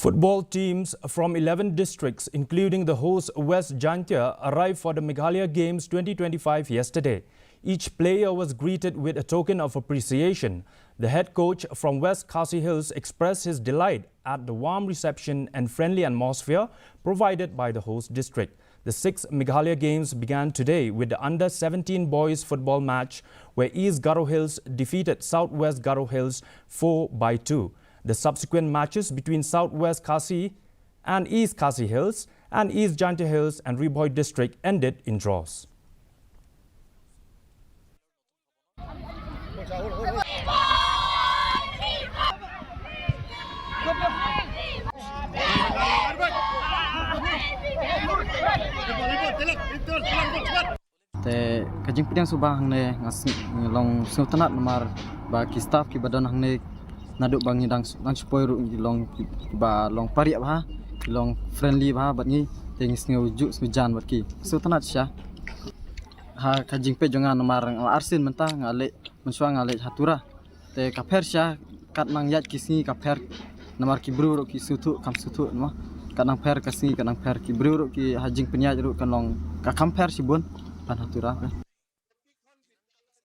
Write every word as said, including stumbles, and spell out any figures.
Football teams from eleven districts, including the host West Jaintia, arrived for the Meghalaya Games twenty twenty-five yesterday. Each player was greeted with a token of appreciation. The head coach from West Khasi Hills expressed his delight at the warm reception and friendly atmosphere provided by the host district. The sixth Meghalaya Games began today with the under seventeen boys football match where East Garo Hills defeated Southwest Garo Hills four by two. The subsequent matches between Southwest Khasi and East Khasi Hills and East Jaintia Hills and Ri Bhoi District ended in draws. Te ka jingpdiang sngewbha hangne nga sng-, ngi long sngewtynnat namar ba ki staff kiba don hangne naduh ba ngi dang s-, dang shu poi ruh ngi long ba long pariah bha, ngi long friendly bha bad ngi, te ngi sngew juh sngew jan bad ki. Sngewtynnat shisha. Ha ka jingpeit jong nga namar nga la arsien mynta nga leh, mynshuwa nga leh ha Tura. Te ka pher shisha, kat nang ïaid ki sngi ka pher namar ki briew ruh ki sngewthuh kam sngewthuh namar. Kat nang pher ka sngi kat nang pher, ki briew ruh ki ha jingpynïaid ruh kan long ka kam pher shibun ban ha Tura.